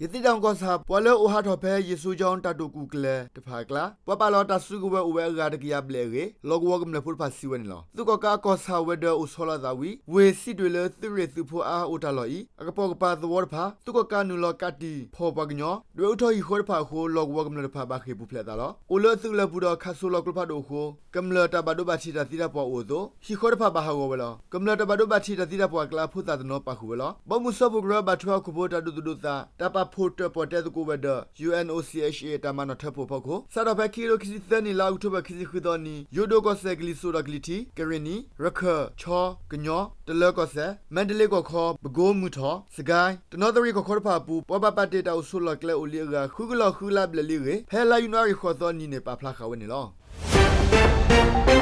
ရသေ့တောင်ကီၢ်ဆၣ် ပှၤလၢအိၣ်ဟးထီၣ်ဖဲ ယ့ၣ်စိကၠီတၢ်တိာ်ကူၣ်ကျဲၤတဖၣ်အကျါ ပှၤပာ်လီၤတၢ်စုကဝဲၤအိၣ်ဝဲအဂၤတကယၤဘျဲၣ်အဂ့ၢ် လီၢ်ကဝီၤကမျၢၢ်ဖိတဖၣ်စံးဝဲန့ၣ်လီၤ. သုးကီၣ်ကးအကီၢ်ဆၣ်ဝဲၤဒၢးအိၣ်ဆီလီၤအသးဝံၤ ဝ့ၢ်စံးတွ့ၣ်လၢသုးရ့ၣ်သုးဖိအါအါအိၣ်တၢ်လီၢ်အံၤ အကပိာ်ကပၤသဝီတဖၣ် သုးကီၣ်ကးနုာ်လီၤကးတံာ်ဖီၣ်ပှၤကညီ ဒွဲၣ်အူထီၣ်ဟံၣ်ဃီတဖၣ်အဃိ လီၢ်ကဝီၤကမျၢၢ်တဖၣ်ဘၣ်ဃ့ၢ်ပူၤဖျဲးအသးလီၤ. အိၣ်လၢအသုးကလၢၤပူၤဒီးခးစိလီၤကျိဖးဒိၣ်အဃိ ကမျၢၢ်တၢ်ဘၣ်ဒိဘၣ်ထံးတၢ်သံတၢ်ပှၢ်အိၣ်အသိး ဟံၣ်ဃီတဖၣ်ဘၣ်ဟးဂီၤဝဲလီၤ. ကမျၢၢ်တၢ်ဘၣ်ဒိဘၣ်ထံးတၢ်သံတၢ်ပှၢ်အကျါ ဖိသၣ်တနီၤပာ်ဃုာ်ဝဲလီၤ. ဘီမုၢ်စၢဖှိၣ်ကရၢဘၣ်ထွဲဟီၣ်ခိၣ်ဖိတၢ်ဒိသူၣ်ဒိသး တၢ်ပာ်ဖှိၣ်တၢၣ်ပီၣ်တဲသကိးဝဲၤဒၢး ယူၣ်အဲၣ်အိၣ်စံၣ်အဲၣ်စံၣ်အ့ တၢ်မၤနီၣ်ထၢဖှိၣ်အဖီခိၣ် စးထီၣ်ဖဲခံကထိခံဆံသၢနံၣ် လါအီးကထိဘၢၣ် ခံဆံဃုသီနံၤ ယိၤဒိၣ်ကီၢ်စဲၣ်ကလံၤစိးဒီးကလံၤထံး ကရ့ၣ်နံၣ် ရခၢၣ် ခၠီ ကညီ တလၢကီၢ်စဲၣ် မါဒလ့ကီၢ်ခီ ပကိမုၢ်ထီၣ် စကဲ တနီသရံၣ်ကီၢ်ခီတဖၣ်အပူၤ ပှၤဘၣ်ပာ်တ့ၢ်တၢ်အိၣ်ဆိးလီၢ်ကျဲအိၣ်လံအဂၤ ဃုကလီၢ်ဃုလါဘျဲၣ်လံအဂ့ၢ် ဖဲလါယနူၤအါရံၤဃိးသီနံၤန့ၣ် ပာ်ဖျါဃာ်ဝဲန့ၣ်လီၤ.